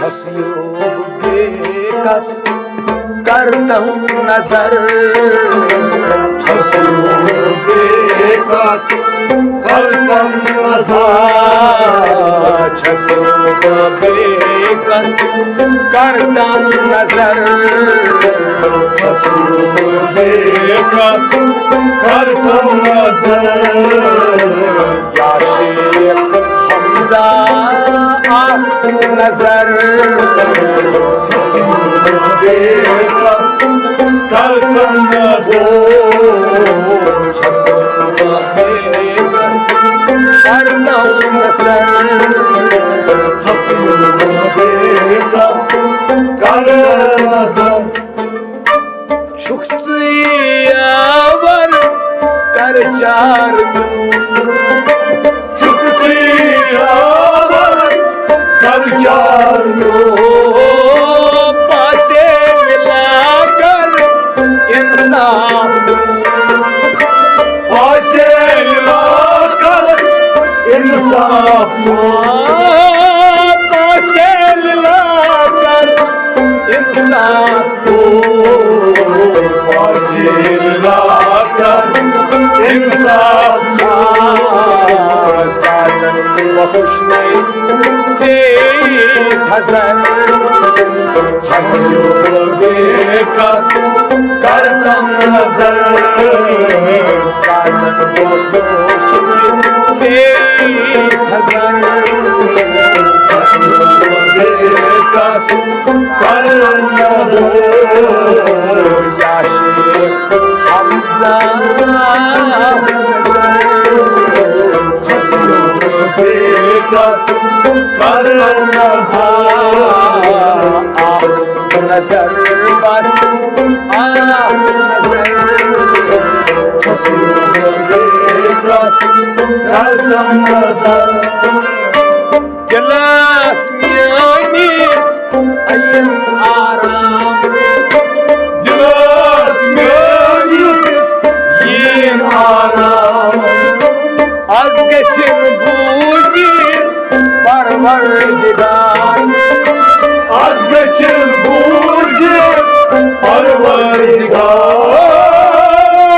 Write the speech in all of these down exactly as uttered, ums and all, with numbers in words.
چھس یوب بے کس کردم نظر، چھس یوب بے کس کردم نظر، چھس یوب بے کس کردم نظر، چھس یوب بے کس کردم نظر۔ یا شیخ حمزہ اکھ نظر، چھس بے کس کردم نظر، چھس بے کس کردم نظر، چھس بے کس کردم نظر۔ چھُکھ ژٕ یاور کر چار میون، چھُکھ ژٕ یاور کر چار میون، پاسے ملا کر انصاف میون، پاسے ملا کر انصاف میون، پاسے ملا کر انصاف فاصل لا کر انصاف۔ سازن بخشنے سے تھزن، چھس بے کس کردم نظر۔ سازن بخشنے سے تھزن، چھس بے کس کردم نظر۔ یا شیخ حمزہ، چھس بے کس کردم نظر۔ اکھ نظر بس، اکھ نظر، چھس بے کس کردم نظر۔ دلس میٲنِس عین آرام، دلس میٲنِس عین آرام، از گژھن بوٗزِتھ پروردگار، از گژھن بوٗزِتھ پروردگار،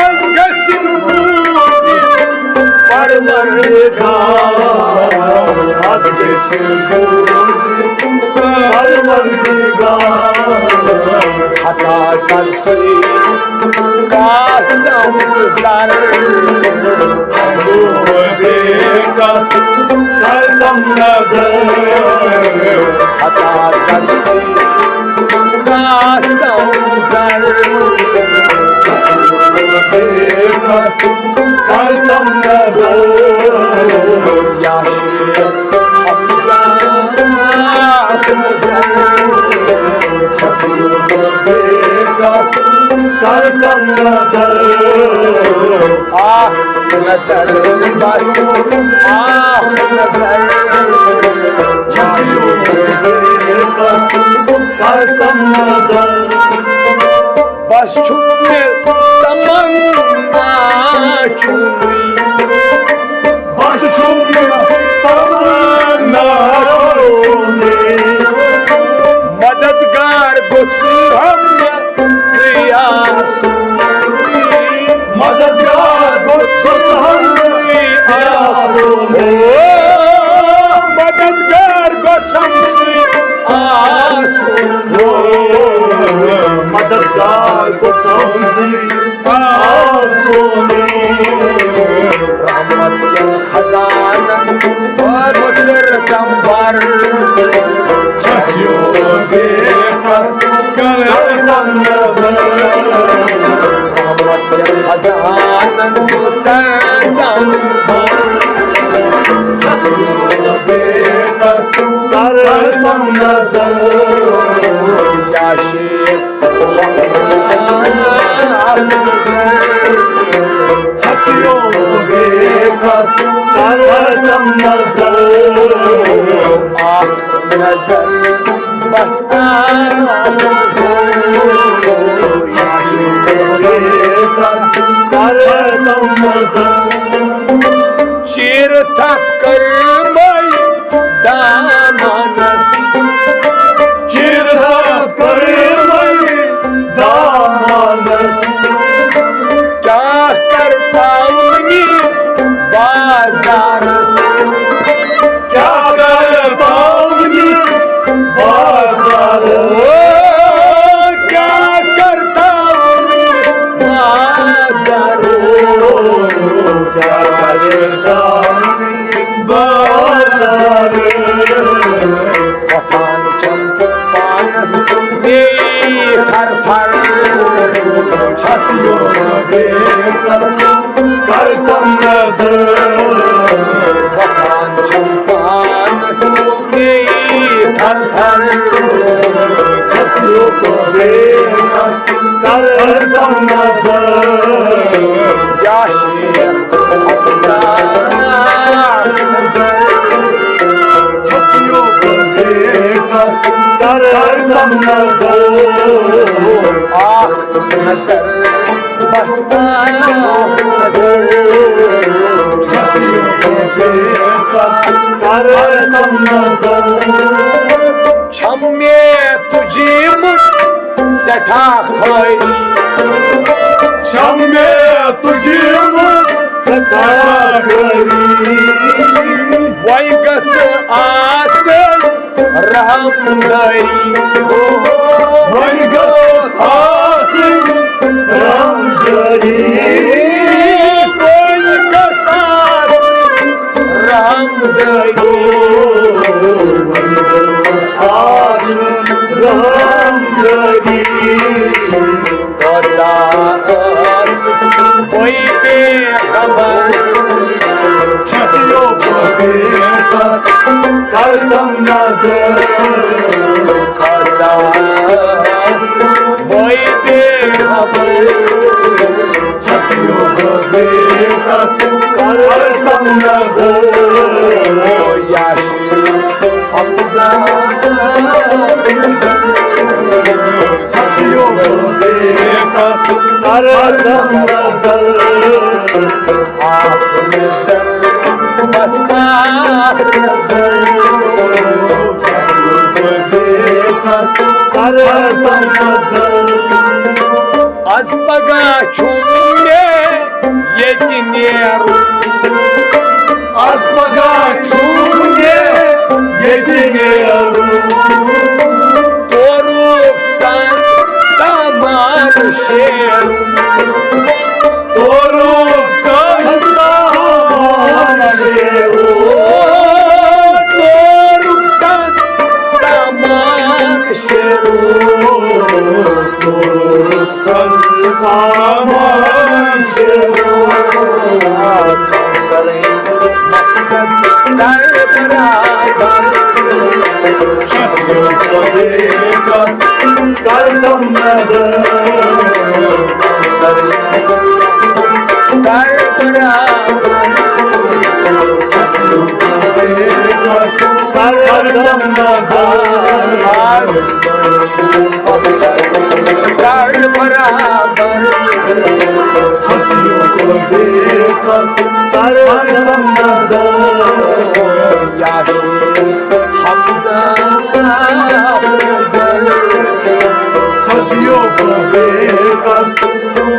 از گژھن بوٗزِتھ پروردگار، از گژھن بوٗزِتھ پروردگار۔ خطا سر سُے کاستم زر، بے کس کردم نظر۔ خطا سر سُے کاستم زر، بے کس کردم نظر۔ یا شیخ حمزہ، اکھ نظر، چھس بے کس کردم نظر۔ اکھ نظر بس، اکھ نظر، چھس بے کس کردم نظر۔ بس چھُم مےٚ تمنا چونُے، بس چھُم مےٚ تمنا چونُے۔ مددگار گوٚژھ ہم مےٚ ژٕے آسُن۔ مددگار گوٚژھ ہم مےٚ ژٕے آسُن۔ مددگار گوٚژھ ہم ژٕے آسُن۔ مددگار گوٚژھ ہم ژٕے آسُن۔ رحمت کٮ۪ن خزانن وٲتِر کمبر۔ چھس یوب بے کس کردم نظر۔ رحمت کٮ۪ن خزانن وٲتِر کمبر۔ چھس یوب بے کس کردم نظر۔ یا شیخ چھس یوب بے کس کردم نظر۔ اکھ نظر بس اکھ نظر۔ چھس یوب بے کس کردم نظر۔ شیر تھپھ کٔرمَے دامنس، وۄتھان چھَم پانَس بیٚیہِ تھر تھر۔ چھَس یورٕ بیٚیہِ کَرٕ تَم نظر۔ وۄتھان چھَم پانَس بیٚیہِ تھر تھر۔ چھَس یورٕ بیٚیہِ کَرٕ تَم نظر۔ یا شیخ افضل نظر۔ چھَس یورٕ بیٚیہِ کَرٕ تَم نظر۔ اکھ نظر بس اکھ نظر۔ چھَم مےٚ تُجمٕژ سٮ۪ٹھاہ خٲری۔ چھَم مےٚ تُجمٕژ سٮ۪ٹھاہ خٲری۔ وۄنۍ گٔژھ آسٕنۍ رحم دٲری۔ وۄنۍ گٔژھ آسٕنۍ رحم دٲری۔ وۄنۍ گٔژھ آسٕنۍ رحم دٲری۔ وۄنۍ گٔژھ آسٕنۍ رحم دٲری۔ کۭژاہ ٲسٕس بٕے بے خبر۔ چھَس یوکُن پیٹَس کَرتَم نظر۔ کۭژاہ ٲسٕس بٕے بے خبر۔ چھَس یوکُن پیٹَس کَرتَم نظر۔ یا از پگاہ چھُم مےٚ ییٚتہِ نیرُن۔ از پگاہ چھُم مےٚ ییٚتہِ نیرُن۔ تورُک سن سامان شیرُن۔ تورُک سن سامان شیرُن۔ تورُک سن سامان شیرُن۔ تورُک سن سامان شیرُن۔ مقصد در برابر۔ کَرتَم نظر۔ در برابر۔ کَرتَم نظر۔ در برابر۔ کَرتَم نظر۔ یا شیخ حمزہ نظر۔ چھَس یوکُن پیٹَس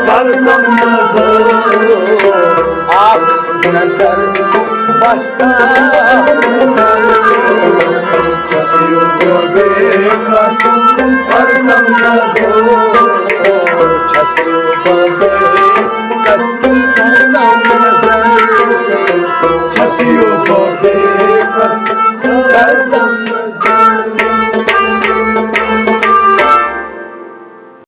کَرتَم نظر۔ اکھ نظر بس اکھ